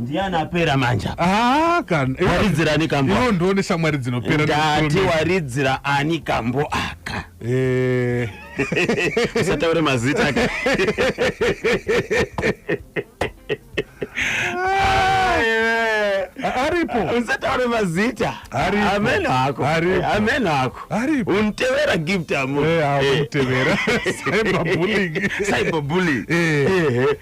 Ndiani apera manje apa? Ah, kana Waridzira ani kambo iwo ndione shamwari dzinopera. Ndati waridzira ani kambo aka? Usataure mazita aka. Aripo. Usataure mazita. Aripo. Amen hako. Aripo. Amen hako. Aripo. Unitevera Gift Amo. Aunotevera cyberbullying. Cyberbullying. Eh.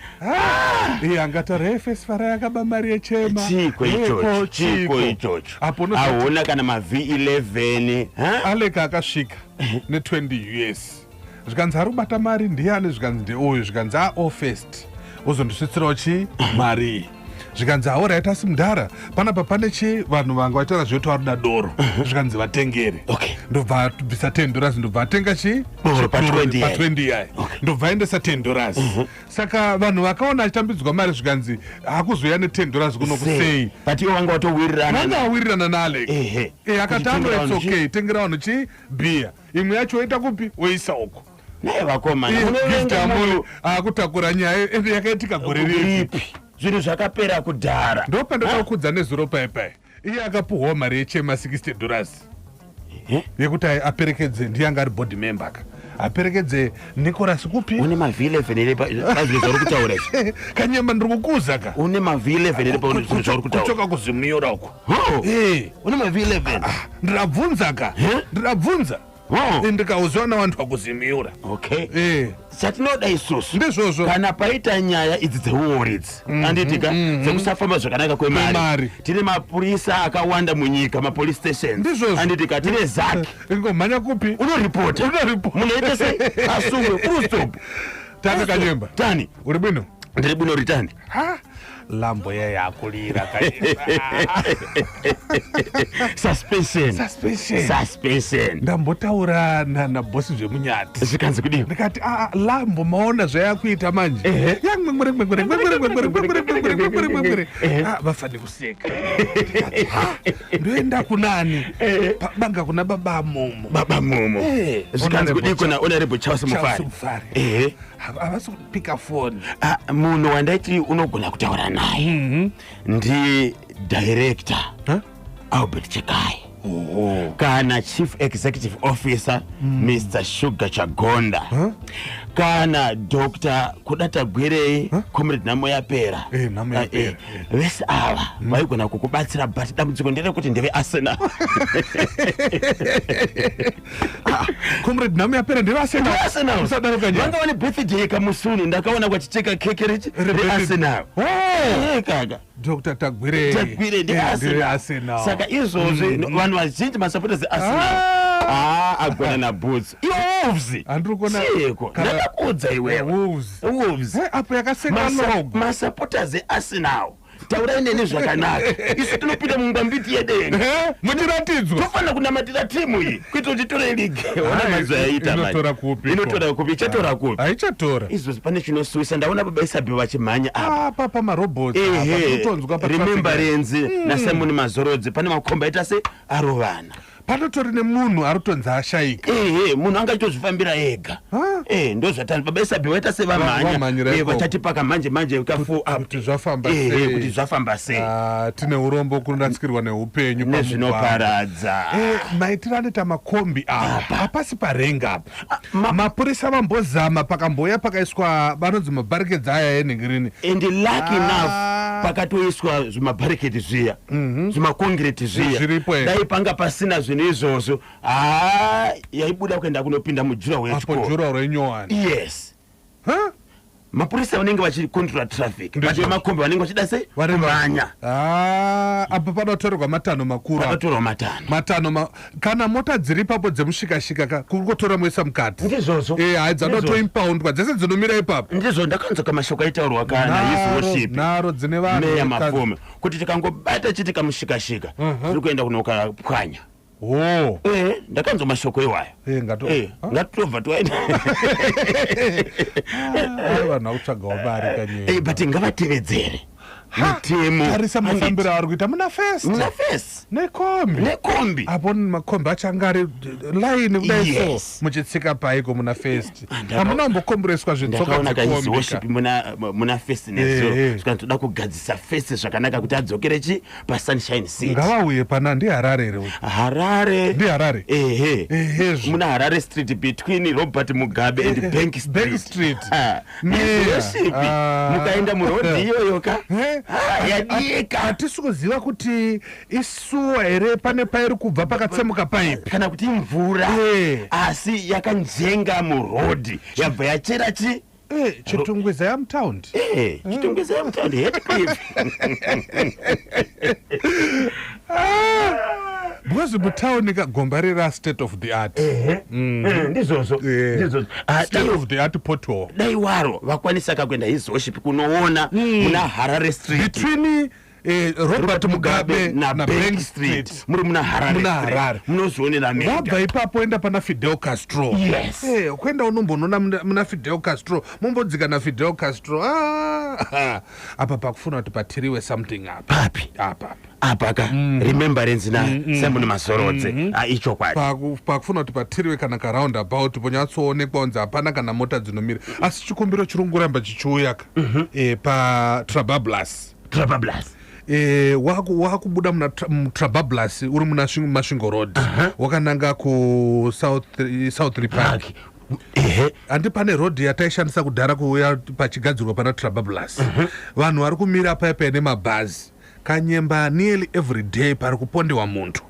Iye angataura, "Hey, festival yakaba mari yechema." Chiko Eh, ichocho, ko, chiko ichocho. Apo unozoti Hauna kana ma V11, ha? Aleka akasvika ne20 US, zvikanzi ari kubata mari ndiani? Zvikanzi ndeuyu. Zvikanzi aofest uzondisvitsirawo chi mari iyi. Zvikanzi alright, asi mudhara, panapa pane chi vanhu vanga vachitaura zvekuti varuda doro. Zvikanzi vatengere. Ndobva abvisa $10, ndobva atenga chi Doro pa 20 pa yayi. 20 yayi, ndobva aendesa $10. Saka vanhu vakaona achitambidzwa mari, zvikanzi akuzoya ne$10 kuno kusei? But iwo wanga watowirirana. Vanga wawirirana naAlex. Akati Kuti ano tengera it's vanhu okay, tengera vanhu chi bhiya, imwe yacho woita kupi? Woisa uko. Naye vakomana. Iye Munovenga Gift Amuli munhu. akutakura nyaya ende yakaitika gore ripi? Ripi? Zvinhu zvakapera kudhara. Ndopandakakudza nezuro paipai, iye akapuhwawo mari yechema, $60, yekuti aperekedze, ndiye anga ari board member ka, aperekedze Nicholas kupi? Une maV11 here pazvinhu zvauri kutaura izvi? Kanyama, ndiri kukuza ka. Une maV11 here pazvinhu zvauri kutaura? Kuchoka kuZimuyora uko. Ho! Eh. Une maV11? Ndinabvunza ka, ndinabvunza. Ho! Ndikauziwa navantu vakuZimuyura. Okay. Chatinoda isusu ndizvozvo. Kana paita nyaya idzi dzeuori idzi, anditi ka, dzekusafamba zvakanaka kwemari, Kwemari. tine mapurisa akawanda munyika, mapolice stations. Ndizvozvo. Anditi ka, tine ZACC. Ingomhanya kupi? Unoripota. Unoripota. Munhu aite sei? Asungwe, full stop. Tani Kanyemba. Tani. Uri bwino? Ndiri bwino, ritani. Ha, lambo yayakulira, Kanyemba. Suspension. Suspension. Suspension. Ndambotaura nabhosi zvemunyati. Zvikanzi kudiwa? Ndikati, "Ah, lambo maona zvayakuita manje, yangwengwere vafane kuseka." Ndikati, "Ha, ndoenda kunani?" Banga kuna baba Momo. Baba Momo. Zvikanzi kudiko na Honorable Charles Charles Mufari? Mufari. Havasi kupika foni. Ah, munhu wandaiti unogona kutaura naye ndi director Albert Chekai kana chief executive officer Mr Sugar Chagonda kana Dr Kuda Tagwirei, Comrade Nhamo Yapera. Nhamo Yapera. Vese ava vaigona kukubatsira, but dambudziko nderekuti ndeveArsenal. Comrade Nhamo Yapera ndeveArsenal? Arsenal. Usadaro, Kanyemba. Vanga vane birthday kamusuni, ndakaona kwachicheka keke rechi reArsenal. Kaka. Dr Tagwirei. Tagwirei ndeveArsenal. ndeArsenal. Saka izvozvi vanhu vazhinji masupporters eArsenal. Ah, agona naboots iwo Wolves. Handiri kuona. Chiko ndakakuudza iwewe. Wolves. Wolves. Apo yakaseka logo. Masupporters eArsenal, taurai neni zvakanaka. Isu tinopinda mungwambiti yedenga. Muchiratidzwa. Tofanira kunamatira timu iyi kuitira kuti titore league. Ona mazuva yaita manje. Inotora kupi? Inotora kupi? Ichatora kupi? Haichatora. Izvozvi pane chinosuwisa, ndaona baba Isabel vachimhanya apa. Apa pamarobots apa, tinotonzwa pa traffic. Remembrance naSimon Mazorodzi, pane makomba aita se arovana. Panotori nemunhu ari kutonzi ashayika. Ehe, munhu anga achitozvifambira ega. Ndo zvatani baba Isabel vaita sevamhanya. Vamhanyira ikoko. Vachatipaka manje manje kafu up. Kuti zvafamba sei. Kuti zvafamba sei. Ah, tine urombo kunoratsikirwa neupenyu pamugwagwa. Nezvinoparadza. Maitiro anoita makombi apa, hapasi parenga apa. Mapurisa vambozama, pakambouya pakaiswa vanonzi mabarricades aya enhingirini. And lucky enough pakatoiswa zvimabarricade zviya, zvimaconcrete zviya. Zviripo, eh. Dai panga pasina zvinhu izvozvo, ha, yaibuda kuenda kunopinda mudurawall Apo yechikoro. Durawall renyowani. Yes. Mapurisa vanenge vachicontrola traffic, but Ndizvo. vemakombi vanenge vachida sei? Kumhanya. Ah, apa panotorerwa matanho makuru apa. Panotorwa matanho. Matanho kana mota dziri ipapo dzemushikashika ka, kuri kutora moisa mukati. Ndizvozvo. Hai, dzanotoimpoundwa dzese dzinomira ipapo. Ndizvo, ndakanzwa mashoko aitaurwa kana His Worship Nharo dzine vanhu Meya Mafume kuti tikangobata chiti kamushikashika, tiri kuenda kunokapwanya. Oh. Ndakanzwa mashoko iwayo. Ngatitobva twaenda. Vanhu vakutsvagawo mari, Kanyemba. But ngavatevedzere. Mutemo. Tarisa mafambiro aari kuita muna First. Muna First. Nekombi. Nekombi. Apo makombi acho anga ari line kudai so. Yes. Muchitsika paiko muna First? Ndaka- Hamuna kumbokomboreswa zvetsoka Ndakaona dzekombi kaHis ka. Worship muna First nezuro. Eh. Toda kugadzisa First zvakanaka kuti adzokere chi paSunshine City. Ngavauye pana, ndiHarare here uyu? Harare. NdiHarare. Ehe. Ehezvo. Muna Harare Street, between Robert Mugabe and Bank Street. Bank Street. Ah, Meya. His Worship. Ah. Mukaenda murodhi iyoyo ka, Eh? Ah, yadika. Hatisi kuziva kuti isuwa here, pane pairi kubva pakatsemuka paipi. Kana kuti imvura. Asi yakanjenga murodhi, yabva yachera chi. Chitungwiza yamutaundi. Chitungwiza yamutaundi, Hatcliffe. Because mutauni ka, gomba rira state of the art. Ndizvozvo. Ndizvozvo. Ah, State of the art pothole. Dai waro vakwanisa kakuenda His Worship kunoona muna Harare Street. Between Robert Mugabe naBank naBank Street. Street. Muri muna Harare Muna Street. Harare. Munozvionera mega. Wabva ipapo, enda pana Fidel Castro. Kuenda unombonoona muna Fidel Castro, mumbodzika naFidel Castro. Ah, apa pakufuna kuti patiriwe something apa. Papi? Apa apa. Apa ka, Remembrance na Simon Mazorodze. Ah, ichokwadi. Pakufuna kuti patiriwe kana karoundabout, ponyatsoonekwa kunzi hapana kana mota dzinomira. Asi chikumbiro chiri kungoramba chichiuya ka, paTrabablas. Trabablas. Wakubuda muna muTrabablas, uri muna Masvingo Road, wakananga kuSouth South Park. Park, ehe. Handi pane rodhi yataishandisa kudhara kuuya pachigadzirwa pana Trabablas? Vanhu vari kumira paipai nemabhazi, Kanyemba. Nearly every day pari kupondewa muntu.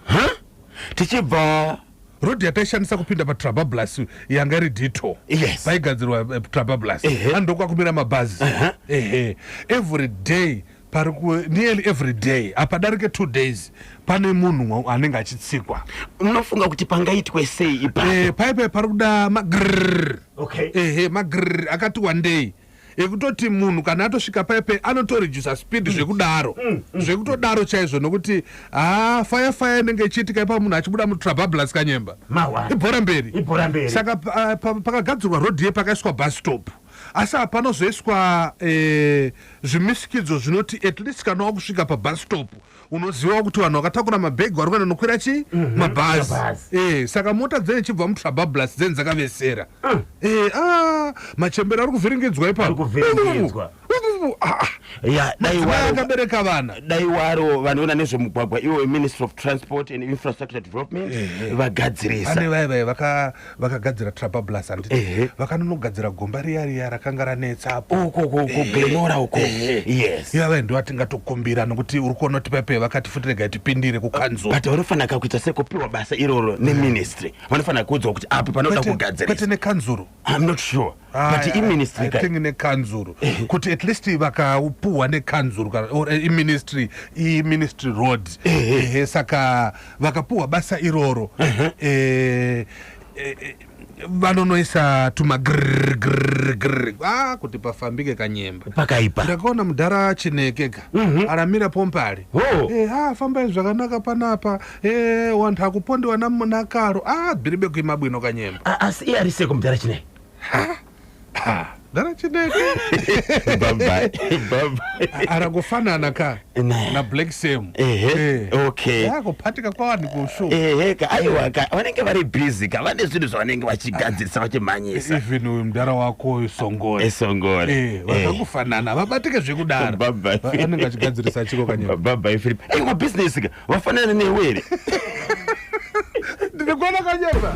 Huh? Tichibva Rodhi yataishandisa kupinda paTrabablas yanga iri detour. Paigadzirwa Trabablas, andokwakumira mabhazi. Ehe, every day pari nearly every day, apadarike 2 days, pane munhu anenge achitsikwa. Unofunga kuti pangaitwe sei ipapo? Paipai pari kuda magrrr. Ehe, magrrr akati wandei, ekutoti munhu kana atosvika paipai anotoredusa speed zvekudaro, zvekutodaro chaizvo, nokuti ha, faya faya inenge ichiitika ipa, munhu achibuda muTrabablas, Kanyemba. Mawa. Ibhora mberi. Ibhora mberi. Saka pakagadzirwa rodhi ye, pakaiswa bus stop, asi hapanozoiswa zvimisikidzo zvinoti at least kana wakusvika pabus stop unoziva kuti vanhu vakatakura mabhegi vari kuenda nokwira chi mabhazi. Mabhazi. Saka mota dzene chibva muTrabablas dzeni dzakavesera. Machembere ari kuvhiringidzwa ipapo. Ari kuvhiringidzwa. Ah, ah. Ya, dai Madzimai waro akabereka vana. Dai waro vanoona nezvemugwagwa, iwo Ministry of Transport and Infrastructure Development, vagadzirisa. Pane vai vai vakagadzira Trabablas, handiti? Vakanonogadzira gomba riya riya rakanga ranetsapo. Uko kuGlenora uko, yes. Ivava ndo vatingatokumbira, nokuti uri kuona kuti paipai vakati futi regai tipindire kukanzuru. But vanofanira kakuita sekupiwa basa iroro neministry, vanofanira kuudzwa kuti apa panoda Kwete kugadzirisa. Nekanzuru. I'm not sure, but iministry I ka. think nekanzuru, kuti at least vakapuhwa nekanzuru kana or iministry, iministry road. Ehe, saka vakapuhwa basa iroro, vanonoisa tumagrrgrgr, ah, kuti pafambike, Kanyemba. Pakaipa. Ndakaona mudhara Chinekeka aramira pompari. Oh. Ha, fambai zvakanaka panapa. Wantu akupondewa nakaro. Ah, bhiribe kuima bwino, Kanyemba. Asi iye ari seko mudhara Chineke? Ha, mudhara Chineke. Bye bye, bye. Arangofanana ka Ne. naBlack Sam. Ehe, okay. Kupatika kwavanhu kushow. Ehe ka, aiwa ka, vanenge vari busy ka, vane zvinhu zvavanenge vachigadzirisa, vachimhanyisa. Even uyu mudhara wako uyu, Songore. Esongore. Vakangofanana, vabatike zvekudaro. Bye bye. Anenge achigadzirisa chiko, Kanyemba? Bye bye, Philip. Aiwa, business ka, vafanana newere. Ndiri kuona, Kanyemba.